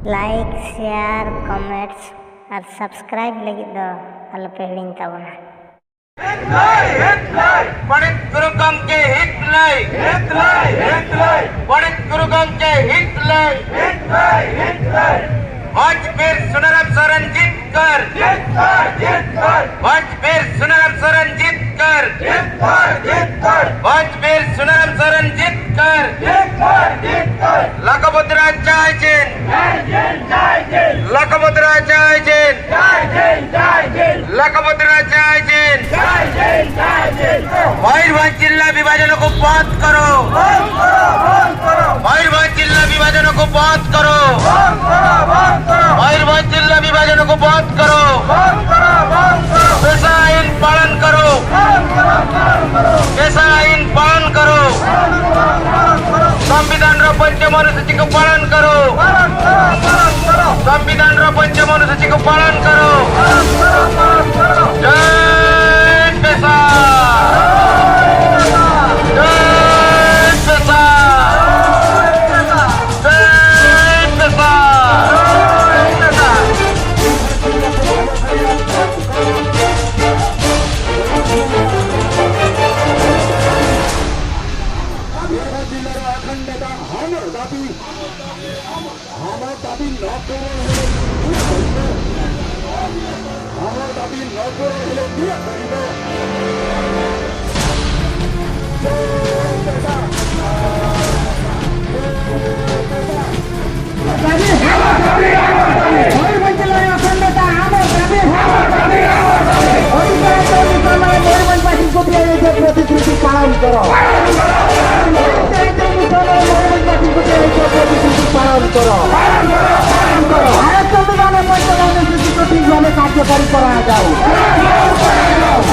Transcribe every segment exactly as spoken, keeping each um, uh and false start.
Like, share, comments ᱟᱨ subscribe ᱞᱟᱹᱜᱤᱫ ᱫᱚ ᱟᱞᱚᱯᱮ ᱦᱤᱲᱤᱧ ᱛᱟᱵᱚᱱᱟ᱾ ᱯᱚᱱᱰᱤᱛ ᱜᱩᱨᱩ ᱜᱚᱢᱠᱮ ᱦᱤᱛ ᱞᱟᱹᱭ᱾ ᱯᱚᱱᱰᱤᱛ ᱜᱩᱨᱩ ᱜᱚᱢᱠᱮ ᱦᱤᱛ ᱞᱟᱹᱭ᱾ ᱢᱚᱸᱡᱽ ᱵᱤᱨ ᱥᱩᱱᱟᱨᱟᱢ ᱥᱚᱨᱮᱱ ᱡᱤᱛᱠᱟᱹᱨ᱾ ᱢᱚᱸᱡᱽ ᱵᱤᱨ ᱥᱩᱱᱟᱨᱟᱢ ᱥᱚᱨᱮᱱ ᱡᱤᱛᱠᱟᱹᱨ᱾ ᱢᱚᱸᱡᱽ ᱵᱤᱨ ᱥᱩᱱᱟᱨᱟᱢ ᱥᱚᱨᱮᱱ ᱡᱤᱛᱠᱟᱹᱨ᱾ ᱞᱟᱠᱷᱚᱯᱚᱛᱤ ᱨᱟᱡᱽ ᱡᱟᱭ ᱡᱤᱱ᱾ লক্ষ্মীপুত্র জয় হিন্দ। লক্ষ্মীপুত্র জয় হিন্দ। ময়ূরভঞ্জ জেলা বিভাজনকে বন্ধ করো। ময়ূরভঞ্জ জেলা বিভাজনকে বন্ধ করো। ময়ূরভঞ্জ জেলা বিভাজনকে বন্ধ করো। পেশা আইন পালন করো। পেশা আইন পালন করো। সংবিধানর পঞ্চম অনুসূচিকে পালন করো। সংবিধানর পঞ্চম অনুসূচিকে পালন করো। জয় পেশা। জয় পেশা। জয় পেশা। ᱡᱤᱞᱟᱹ ᱨᱮ ᱚᱠᱷᱚᱱᱰᱚᱛᱟ ᱦᱚᱱᱚᱨ ᱫᱟᱹᱵᱤ᱾ ᱦᱚᱱᱚᱨ ᱫᱟᱹᱵᱤ ᱱᱚ ᱯᱩᱨᱚᱱ ᱦᱮᱞᱮ ᱱᱤᱭᱟᱹ ᱠᱟᱹᱨᱤ ᱫᱚ᱾ ᱦᱚᱱᱚᱨ ᱫᱟᱹᱵᱤ ᱱᱚ ᱯᱩᱨᱚᱱ ᱦᱮᱞᱮ ᱱᱤᱭᱟᱹ ᱠᱟᱹᱨᱤ ᱫᱚ᱾ ᱢᱚᱭᱩᱨᱵᱷᱚᱸᱡᱽ ᱡᱮᱞᱟ ᱨᱮ ᱚᱠᱷᱚᱱᱰᱚᱛᱟ ᱟᱢᱚᱨ ᱫᱟᱹᱵᱤ᱾ ᱚᱫᱷᱤᱠᱟᱨ ᱫᱚ ᱱᱤᱛᱚᱜ ᱱᱚᱣᱟ ᱢᱚᱭᱩᱨᱵᱷᱚᱸᱡᱽ ᱵᱟᱥᱤ ᱠᱚ ᱫᱤᱭᱟ ᱮ ᱡᱮ ᱯᱨᱚᱛᱤᱥᱨᱩᱛᱤ ᱯᱟᱞᱚᱱ ᱠᱚᱨᱚ᱾ ᱚᱫᱷᱤᱠᱟᱨ ᱫᱚ ᱱᱤᱛᱚᱜ ᱱᱚᱣᱟ ᱢᱚᱭᱩᱨᱵᱷᱚᱸᱡᱽ ᱵᱟᱥᱤ ᱠᱚ ᱫᱤᱭᱟ ᱮ ᱡᱮ ᱯᱨᱚᱛᱤᱥᱨᱩᱛᱤ ᱯᱟᱞᱚᱱ ᱠᱚᱨᱚ᱾ ᱵᱷᱟᱨᱚᱛ ᱥᱚᱝᱵᱤᱫᱷᱟᱱ ᱮ ᱯᱚᱧᱪᱚᱢ অনুসূচিକୁ ଠିକ୍ ଭାବେ କାର୍ଯ୍ୟକାରୀ କରାଯାଉ।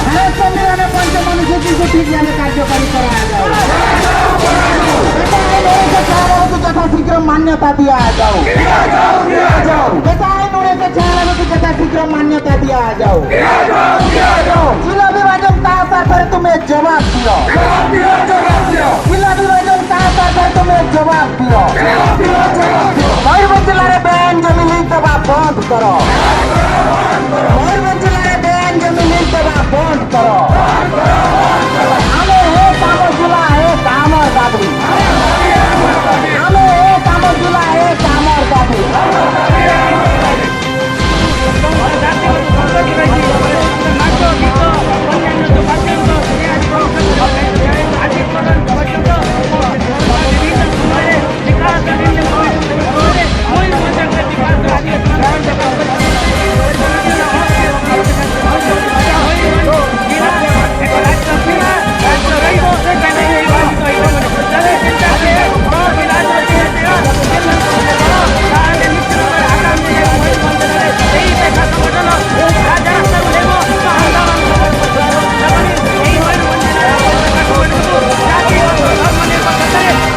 ଭାରତ ସମ୍ବିଧାନ ପଞ୍ଚମ ଅନୁସୂଚୀକୁ ଠିକ୍ ଭାବେ କାର୍ଯ୍ୟକାରୀ କରାଯାଉ। ବେଟା ଆଇନ ଉଣେଇଶହ ଛୟାନବେକୁ ଯଥାଶୀଘ୍ର ମାନ୍ୟତା ଦିଆଯାଉ। ବେଟା ଆଇନ ଉଣେଇଶହ ଛୟାନବେକୁ ଯଥାଶୀଘ୍ର ମାନ୍ୟତା ଦିଆଯାଉ। ଜିଲ୍ଲା ବିଭାଜନ ତା ସ୍ୱାର୍ଥରେ ତୁମେ ଜବାବ ଦିଅ। ଜିଲ୍ଲା ବିଭାଜନ ତା ସ୍ୱାର୍ଥରେ ତୁମେ ଜବାବ ଦିଅ। ମୟୂରଭଞ୍ଜ ଜିଲ୍ଲାରେ ବେଆଇନ କର। ମୟୂରଭଞ୍ଜ ଜିଲ୍ଲାରେ ବେଆଇନ ଜମି ଲିଜ୍ ଦେବା ବନ୍ଦ କର। ଆମେ ଏ କାମ ଜିଲ୍ଲା, ଏ କାମର ଦାବି। ଆମେ ଏ କାମ ଜିଲ୍ଲା, ଏ କାମର ଦାବି।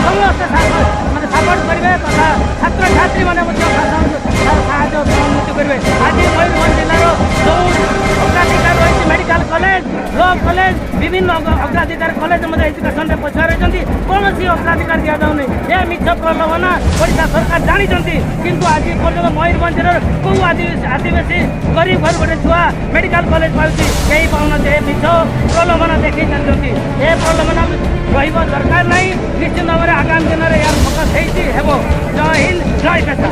ସମସ୍ତେ ସାପ-, ମାନେ, ସପୋର୍ଟ କରିବେ ତଥା ଛାତ୍ରଛାତ୍ରୀମାନେ ମଧ୍ୟ ସାଧାରଣ ସାହାଯ୍ୟ ସହଯୋଗ କରିବେ। ଆଜି ମୟୂରଭଞ୍ଜ ଜିଲ୍ଲାର ଯେଉଁ ଅଗ୍ରାଧିକାର ରହିଛି ମେଡିକାଲ କଲେଜ, ଲ କଲେଜ, ବିଭିନ୍ନ ଅଗ୍ର-, ଅଗ୍ରାଧିକାର କଲେଜ ମଧ୍ୟ ଏଜୁକେସନରେ ପଛୁଆ ରହିଛନ୍ତି। କୌଣସି ଅଗ୍ରାଧିକାର ଦିଆଯାଉନି। ଏ ମିଛ ପ୍ରଲୋଭନା ଓଡ଼ିଶା ସରକାର ଜାଣିଛନ୍ତି, କିନ୍ତୁ ଆଜି ପର୍ଯ୍ୟନ୍ତ ମୟୂରଭଞ୍ଜର କେଉଁ ଆଦି-, ଆଦିବାସୀ ଗରିବ ଘର ଗୋଟେ ଛୁଆ ମେଡିକାଲ କଲେଜ ପାଉଛି, କେହି ପାଉନାହାନ୍ତି। ଏ ମିଛ ପ୍ରଲୋଭନା ଦେଖେଇ ଚାଲିଛନ୍ତି। ଏ ପ୍ରଲୋଭନା ରହିବା ଦରକାର ନାହିଁ। ନିଶ୍ଚିତ ଭାବରେ ଆଗାମୀ ଦିନରେ ଏହାର ଫୋକସ ହେଇଛି, ହେବ। ଜୟ ହିନ୍ଦ, ଜୟ ଦେଶ।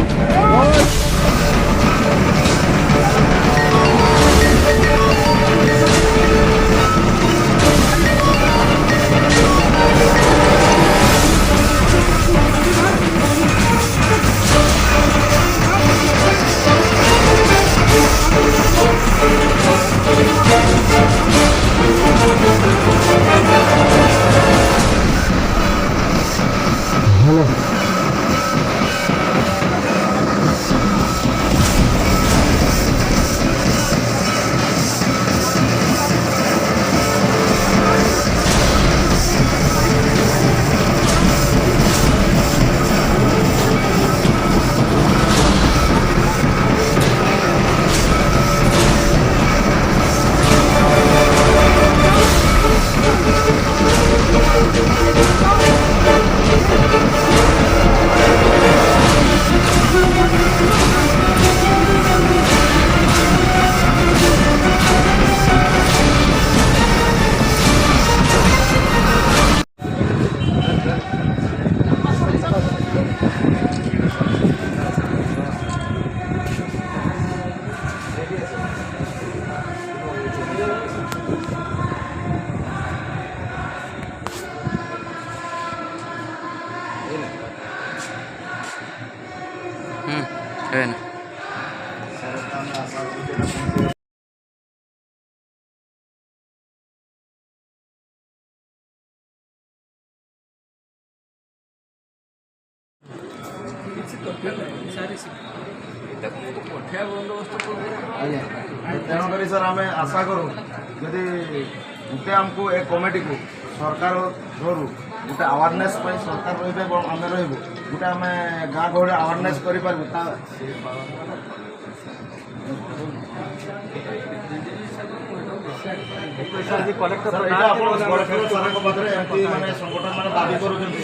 ᱦᱩᱸ, ᱦᱩᱭᱱᱟ᱾ ଆଜ୍ଞା। ତେଣୁକରି ସାର୍, ଆମେ ଆଶା କରୁ ଯଦି ଗୋଟେ ଆମକୁ ଏ କମିଟିକୁ ସରକାର ଥ୍ରୋରୁ ଗୋଟେ ଆୱାରନେସ୍ ପାଇଁ ସରକାର ରହିବେ ଏବଂ ଆମେ ରହିବୁ, ଗୋଟେ ଆମେ ଗାଁ ଗହଳି ଆୱାରନେସ୍ କରିପାରିବୁ। ତା ସାର୍, ଏଇଟା ଆପଣ କଲେକ୍ଟର ସାରଙ୍କ ପାଖରେ ଏମିତି ମାନେ ସଂଗଠନ ମାନେ ଦାବି କରୁଛନ୍ତି।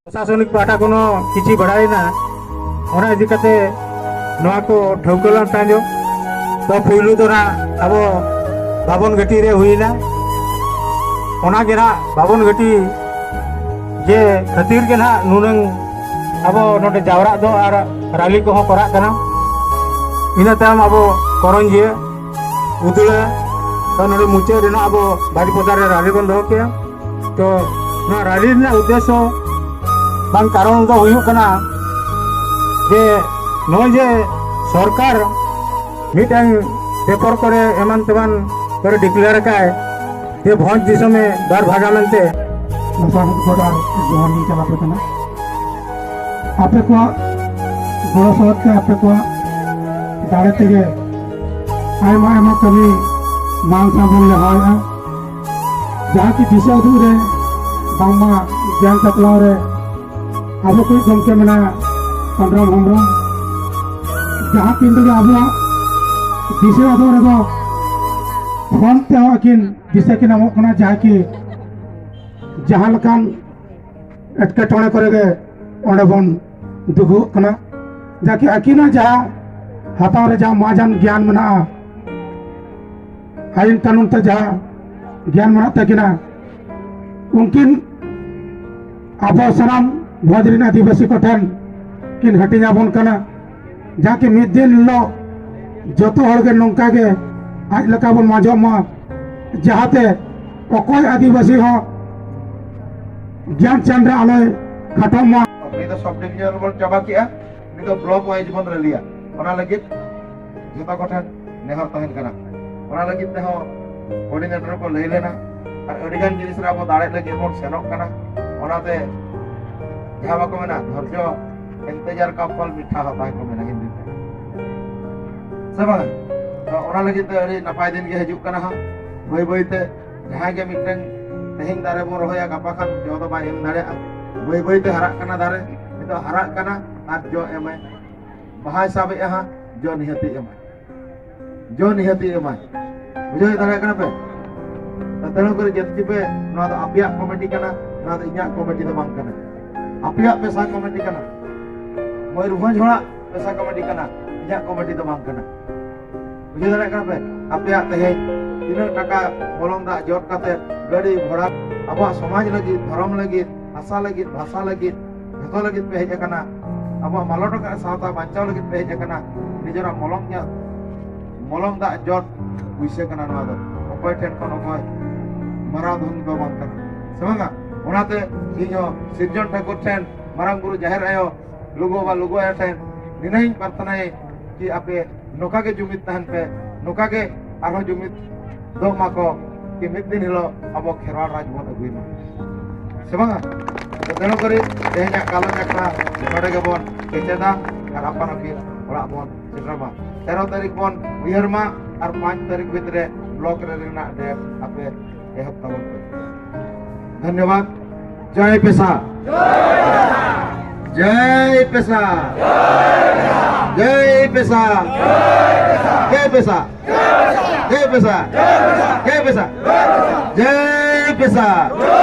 ᱯᱨᱚᱥᱟᱥᱚᱱᱤᱠ ᱯᱟᱦᱴᱟ ᱠᱷᱚᱱ ᱦᱚᱸ ᱠᱤᱪᱷᱤ ᱵᱟᱲᱟᱭᱮᱱᱟ, ᱚᱱᱟ ᱤᱫᱤ ᱠᱟᱛᱮ ᱱᱚᱣᱟ ᱠᱚ ᱴᱷᱟᱹᱣᱠᱟᱹ ᱞᱮᱱ ᱛᱟᱭᱚᱢ ᱫᱚ ᱯᱩᱭᱞᱩ ᱫᱚ ᱱᱟᱜ ᱟᱵᱚ ᱵᱟᱵᱚᱱ ᱜᱷᱟᱹᱴᱤ ᱨᱮ ᱦᱩᱭᱮᱱᱟ᱾ ᱚᱱᱟ ᱜᱮ ᱱᱟᱜ ᱵᱟᱵᱚᱱ ᱜᱷᱟᱹᱴᱤ ᱡᱮ ᱠᱷᱟᱹᱛᱤᱨ ᱜᱮ ᱱᱟᱜ ᱱᱩᱱᱟᱹᱝ ᱟᱵᱚ ᱱᱚᱰᱮ ᱡᱟᱣᱨᱟᱜ ᱫᱚ ᱟᱨ ᱨᱟᱞᱤ ᱠᱚᱦᱚᱸ ᱠᱚᱨᱟᱜ ᱠᱟᱱᱟ᱾ ᱤᱱᱟᱹ ᱛᱟᱭᱚᱢ ᱟᱵᱚ ᱠᱚᱨᱚᱧᱡᱤᱭᱟᱹ ᱩᱫᱽᱲᱟ ᱛᱚ ᱱᱚᱰᱮ ᱢᱩᱪᱟᱹᱫ ᱨᱮᱱᱟᱜ ᱟᱵᱚ ᱵᱟᱨᱤᱯᱚᱫᱟ ᱨᱮ ᱨᱟᱞᱤ ᱵᱚᱱ ᱫᱚᱦᱚ ᱠᱮᱜᱼᱟ᱾ ᱛᱚ ᱱᱚᱣᱟ ᱨᱟᱞᱤ ᱨᱮᱱᱟᱜ ᱩᱫᱽᱫᱮᱥᱥᱚ ᱵᱟᱝ ᱠᱟᱨᱚᱱ ᱫᱚ ᱦᱩᱭᱩᱜ ᱠᱟᱱᱟ, ᱡᱮ ᱱᱚᱜᱼᱚᱭ ᱡᱮ ᱥᱚᱨᱠᱟᱨ ᱢᱤᱫᱴᱟᱝ ᱯᱮᱯᱟᱨ ᱠᱚᱨᱮ ᱮᱢᱟᱱ ᱛᱮᱢᱟᱱ ᱠᱚᱨᱮ ᱰᱤᱠᱞᱮᱭᱟᱨ ᱟᱠᱟᱫᱼᱟᱭ ᱡᱮ ᱵᱷᱚᱸᱡᱽ ᱫᱤᱥᱚᱢᱮ ᱫᱟᱨ ᱵᱷᱟᱜᱟ ᱢᱮᱱᱛᱮ᱾ ᱞᱟᱥᱟᱲᱦᱮᱫ ᱜᱚᱰ ᱟᱨ ᱡᱚᱦᱟᱨ ᱞᱤᱧ ᱪᱟᱞᱟᱯᱮ ᱠᱟᱱᱟ᱾ ᱟᱯᱮ ᱠᱚᱣᱟᱜ ᱜᱚᱲᱚ ᱥᱚᱦᱚᱫ ᱛᱮ, ᱟᱯᱮ ᱠᱚᱣᱟᱜ ᱫᱟᱲᱮ ᱛᱮᱜᱮ ᱟᱭᱢᱟ ᱟᱭᱢᱟ ᱠᱟᱹᱢᱤ ᱢᱟᱲᱟᱝ ᱥᱮᱫ ᱵᱚᱱ ᱞᱟᱦᱟᱭᱮᱫᱼᱟ᱾ ᱡᱟᱦᱟᱸ ᱠᱤ ᱫᱤᱥᱟᱹ ᱩᱫᱩᱜ ᱨᱮ, ᱵᱟᱝᱢᱟ ᱜᱮᱭᱟᱱ ᱪᱟᱪᱞᱟᱣ ᱨᱮ ᱟᱵᱚ ᱠᱚᱭᱤᱡ ᱜᱚᱢᱠᱮ ᱢᱮᱱᱟᱭᱟ ᱯᱟᱱᱰᱨᱟᱢ ᱦᱮᱢᱵᱨᱚᱢ, ᱡᱟᱦᱟᱸ ᱛᱤᱱ ᱨᱮᱜᱮ ᱟᱵᱚᱣᱟᱜ ᱫᱤᱥᱟᱹ ᱟᱫᱚᱜ ᱨᱮᱫᱚ ᱯᱷᱳᱱ ᱛᱮᱦᱚᱸ ᱟᱹᱠᱤᱱ ᱫᱤᱥᱟᱹ ᱠᱤᱱ ᱮᱢᱚᱜ ᱠᱟᱱᱟ, ᱡᱟᱦᱟᱸ ᱠᱤ ᱡᱟᱦᱟᱸ ᱞᱮᱠᱟᱱ ᱮᱴᱠᱮᱴᱚᱬᱮ ᱠᱚᱨᱮ ᱜᱮ ᱚᱸᱰᱮ ᱵᱚᱱ ᱫᱩᱜᱩᱜ ᱠᱟᱱᱟ᱾ ᱡᱟᱦᱟᱸ ᱠᱤ ᱟᱹᱠᱤᱱᱟᱜ ᱡᱟᱦᱟᱸ ᱦᱟᱛᱟᱣ ᱨᱮ ᱡᱟᱦᱟᱸ ᱢᱟᱡᱟᱱ ᱜᱮᱭᱟᱱ ᱢᱮᱱᱟᱜᱼᱟ, ᱟᱭᱤᱱ ᱠᱟᱹᱱᱩᱱ ᱛᱮ ᱡᱟᱦᱟᱸ ᱜᱮᱭᱟᱱ ᱢᱮᱱᱟᱜ ᱛᱟᱹᱠᱤᱱᱟ, ᱩᱱᱠᱤᱱ ᱟᱵᱚ ᱥᱟᱱᱟᱢ ᱵᱷᱚᱸᱡᱽ ᱨᱮᱱ ᱟᱹᱫᱤᱵᱟᱹᱥᱤ ᱠᱚᱴᱷᱮᱱ ᱠᱤᱱ ᱦᱟᱹᱴᱤᱧ ᱟᱵᱚᱱ ᱠᱟᱱᱟ᱾ ᱡᱟᱦᱟᱸ ᱠᱤ ᱢᱤᱫ ᱫᱤᱱ ᱦᱤᱞᱳᱜ ᱡᱚᱛᱚ ᱦᱚᱲ ᱜᱮ ᱱᱚᱝᱠᱟ ᱜᱮ ᱟᱡ ᱞᱮᱠᱟ ᱵᱚᱱ ᱢᱟᱡᱚᱜ ᱢᱟ, ᱡᱟᱦᱟᱸᱛᱮ ᱚᱠᱚᱭ ᱟᱹᱫᱤᱵᱟᱹᱥᱤ ᱦᱚᱸ ᱜᱮᱭᱟᱱ ᱪᱟᱸᱫᱽ ᱨᱮ ᱟᱞᱚᱭ ᱠᱷᱟᱴᱚᱜ ᱢᱟ᱾ ᱩᱱᱤ ᱫᱚ ᱥᱟᱵ ᱰᱤᱵᱷᱤᱡᱚᱱ ᱵᱚᱱ ᱪᱟᱵᱟ ᱠᱮᱜᱼᱟ, ᱩᱱᱤ ᱫᱚ ᱵᱞᱚᱠ ᱣᱟᱭᱤᱡ ᱵᱚᱱ ᱨᱮᱞᱤᱭᱟ᱾ ᱚᱱᱟ ᱞᱟᱹᱜᱤᱫ ᱡᱚᱛᱚ ᱠᱚᱴᱷᱮᱱ ᱱᱮᱦᱚᱨ ᱛᱟᱦᱮᱱ ᱠᱟᱱᱟ᱾ ᱚᱱᱟ ᱞᱟᱹᱜᱤᱫ ᱛᱮᱦᱚᱸ ᱠᱳᱚᱨᱰᱤᱱᱮᱴᱚᱨ ᱠᱚ ᱞᱟᱹᱭ ᱞᱮᱱᱟ᱾ ᱟᱨ ᱟᱹᱰᱤᱜᱟᱱ ᱡᱤᱱᱤᱥ ᱨᱮ ᱟᱵᱚ ᱫᱟᱲᱮ ᱞᱟᱹᱜᱤᱫ ᱵᱚᱱ ᱥᱮᱱᱚᱜ ᱠᱟᱱᱟ᱾ ᱚᱱᱟᱛᱮ ᱡᱟᱦᱟᱸ ᱵᱟᱠᱚ ᱢᱮᱱᱟ, ᱫᱷᱳᱨᱡᱚ ᱤᱱᱛᱮᱡᱟᱨ ᱠᱟ ᱯᱷᱚᱞ ᱢᱤᱴᱷᱟ ᱦᱚᱛᱟ ᱦᱮᱸ ᱠᱚ ᱢᱮᱱᱟ ᱦᱤᱱᱫᱤ ᱛᱮ, ᱥᱮ ᱵᱟᱝ? ᱛᱚ ᱚᱱᱟ ᱞᱟᱹᱜᱤᱫ ᱛᱮ ᱟᱹᱰᱤ ᱱᱟᱯᱟᱭ ᱫᱤᱱ ᱜᱮ ᱦᱤᱡᱩᱜ ᱠᱟᱱᱟ ᱦᱟᱸᱜ᱾ ᱵᱟᱹᱭ ᱵᱟᱹᱭ ᱛᱮ ᱡᱟᱦᱟᱸᱭ ᱜᱮ ᱢᱤᱫᱴᱟᱝ ᱛᱮᱦᱮᱧ ᱫᱟᱨᱮ ᱵᱚᱱ ᱨᱚᱦᱚᱭᱟ, ᱜᱟᱯᱟ ᱠᱷᱟᱱ ᱡᱚ ᱫᱚ ᱵᱟᱭ ᱮᱢ ᱫᱟᱲᱮᱭᱟᱜᱼᱟ᱾ ᱵᱟᱹᱭ ᱵᱟᱹᱭ ᱛᱮ ᱦᱟᱨᱟᱜ ᱠᱟᱱᱟ ᱫᱟᱨᱮ, ᱱᱤᱛᱚᱜ ᱦᱟᱨᱟᱜ ᱠᱟᱱᱟ ᱟᱨ ᱡᱚ ᱮᱢᱟᱭ, ᱵᱟᱦᱟᱭ ᱥᱟᱵᱮᱜᱼᱟ ᱦᱟᱸᱜ, ᱡᱚ ᱱᱤᱦᱟᱹᱛᱤ ᱮᱢᱟᱭ, ᱡᱚ ᱱᱤᱦᱟᱹᱛᱤ ᱮᱢᱟᱭ᱾ ᱵᱩᱡᱷᱟᱹᱣ ᱫᱟᱲᱮᱭᱟᱜ ᱠᱟᱱᱟ ᱯᱮ? ᱛᱮ ᱛᱮᱬᱩ ᱠᱚᱨᱮ ᱡᱟᱹᱛᱤ ᱯᱮ, ᱱᱚᱣᱟ ᱫᱚ ᱟᱯᱮᱭᱟᱜ ᱠᱚᱢᱤᱴᱤ ᱠᱟᱱᱟ, ᱱᱚᱣᱟ ᱫᱚ ᱤᱧᱟᱹᱜ ᱠᱚᱢᱤᱴᱤ ᱫᱚ ᱵᱟᱝ ᱠᱟᱱᱟ, ᱟᱯᱮᱭᱟᱜ ᱯᱮᱥᱟ ᱠᱚᱢᱤᱴᱤ ᱠᱟᱱᱟ, ᱢᱚᱭᱩᱨᱵᱷᱚᱸᱡᱽ ᱦᱚᱲᱟᱜ ᱯᱮᱥᱟ ᱠᱚᱢᱤᱴᱤ ᱠᱟᱱᱟ, ᱤᱧᱟᱹᱜ ᱠᱚᱢᱤᱴᱤ ᱫᱚ ᱵᱟᱝ ᱠᱟᱱᱟ᱾ ᱵᱩᱡᱷᱟᱹᱣ ᱫᱟᱲᱮᱭᱟᱜ ᱠᱟᱱᱟ ᱯᱮ? ᱟᱯᱮᱭᱟᱜ ᱛᱮᱦᱮᱧ ᱛᱤᱱᱟᱹᱜ ᱴᱟᱠᱟ ᱢᱚᱞᱚᱝ ᱫᱟᱜ ᱡᱚᱫ ᱠᱟᱛᱮ ᱜᱟᱹᱰᱤ ᱜᱷᱚᱲᱟ ᱟᱵᱚᱣᱟᱜ ᱥᱚᱢᱟᱡᱽ ᱞᱟᱹᱜᱤᱫ, ᱫᱷᱚᱨᱚᱢ ᱞᱟᱹᱜᱤᱫ, ᱦᱟᱥᱟ ᱞᱟᱹᱜᱤᱫ, ᱵᱷᱟᱥᱟ ᱞᱟᱹᱜᱤᱫ, ᱡᱷᱚᱛᱚ ᱞᱟᱹᱜᱤᱫ ᱯᱮ ᱦᱮᱡ ᱟᱠᱟᱱᱟ, ᱟᱵᱚᱣᱟᱜ ᱢᱟᱞᱚᱴ ᱟᱠᱟᱫ ᱥᱟᱶᱛᱟ ᱵᱟᱧᱪᱟᱣ ᱞᱟᱹᱜᱤᱫ ᱯᱮ ᱦᱮᱡ ᱟᱠᱟᱱᱟ, ᱱᱤᱡᱮᱨᱟᱜ ᱢᱚᱞᱚᱝ ᱧᱚᱜ, ᱢᱚᱞᱚᱝ ᱫᱟᱜ ᱡᱚᱫ ᱯᱩᱭᱥᱟᱹ ᱠᱟᱱᱟ ᱱᱚᱣᱟ ᱫᱚ᱾ ᱚᱠᱚᱭ ᱴᱷᱮᱱ ᱠᱷᱚᱱ ᱚᱠᱚᱭ ᱢᱟᱨᱟᱝ ᱫᱷᱚᱱ ᱫᱚ ᱵᱟᱝ ᱠᱟᱱᱟ, ᱥᱮ ᱵᱟᱝᱟ? ᱚᱱᱟᱛᱮ ᱤᱧ ᱦᱚᱸ ᱥᱤᱨᱡᱚᱱ ᱴᱷᱟᱹᱠᱩᱨ ᱴᱷᱮᱱ, ᱢᱟᱨᱟᱝ ᱵᱩᱨᱩ ᱡᱟᱦᱮᱨ ᱟᱭᱳ, ᱞᱩᱜᱩ ᱵᱟᱵᱟ ᱞᱩᱜᱩ ᱟᱭᱳ ᱴᱷᱮᱱ ᱱᱤᱱᱟᱹᱜ ᱤᱧ ᱯᱨᱟᱨᱛᱷᱱᱟᱭᱟ ᱠᱤ ᱟᱯᱮ ᱱᱚᱝᱠᱟ ᱜᱮ ᱡᱩᱢᱤᱫ ᱛᱟᱦᱮᱱ ᱯᱮ, ᱱᱚᱝᱠᱟ ᱜᱮ ᱟᱨᱦᱚᱸ ᱡᱩᱢᱤᱫ ᱫᱚᱜ ᱢᱟᱠᱚ, ᱠᱤ ᱢᱤᱫ ᱫᱤᱱ ᱦᱤᱞᱳᱜ ᱟᱵᱚ ᱠᱷᱮᱨᱣᱟᱲ ᱨᱟᱡᱽ ᱵᱚᱱ ᱟᱹᱜᱩᱭ ᱢᱟ, ᱥᱮ ᱵᱟᱝᱟ? ᱛᱮᱱᱚ ᱠᱚᱨᱮ ᱛᱮᱦᱮᱧᱟᱜ ᱜᱟᱞᱚᱪ ᱟᱠᱷᱲᱟ ᱱᱚᱰᱮ ᱜᱮᱵᱚᱱ ᱠᱮᱪᱮᱫᱟ ᱟᱨ ᱟᱯᱟᱱ ᱟᱹᱯᱤᱱ ᱚᱲᱟᱜ ᱵᱚᱱ ᱥᱮᱴᱮᱨ ᱢᱟ᱾ ᱛᱮᱨᱚ ᱛᱟᱹᱨᱤᱠᱷ ᱵᱚᱱ ᱩᱭᱦᱟᱹᱨ ᱢᱟ ᱟᱨ ᱯᱟᱸᱪ ᱛᱟᱹᱨᱤᱠᱷ ᱵᱷᱤᱛᱨᱤ ᱨᱮ ᱵᱞᱚᱠ ᱨᱮ ᱨᱮᱱᱟᱜ ᱰᱮᱴ ᱟᱯᱮ ᱮᱦᱚᱵ ᱛᱟᱵᱚᱱ ᱯᱮ᱾ ᱫᱷᱚᱱᱭᱚᱵᱟᱫ᱾ ᱡᱚᱭ ᱯᱮᱥᱟ᱾ ᱡᱚᱭ ᱯᱮᱥᱟ᱾ ᱡᱚᱭ ᱯᱮᱥᱟ᱾ ᱡᱚᱭ ᱯᱮᱥᱟ᱾ ᱡᱚᱭ ᱯᱮᱥᱟ᱾ ᱡᱚᱭ ᱯᱮᱥᱟ᱾ ᱡᱚᱭ ᱯᱮᱥᱟ᱾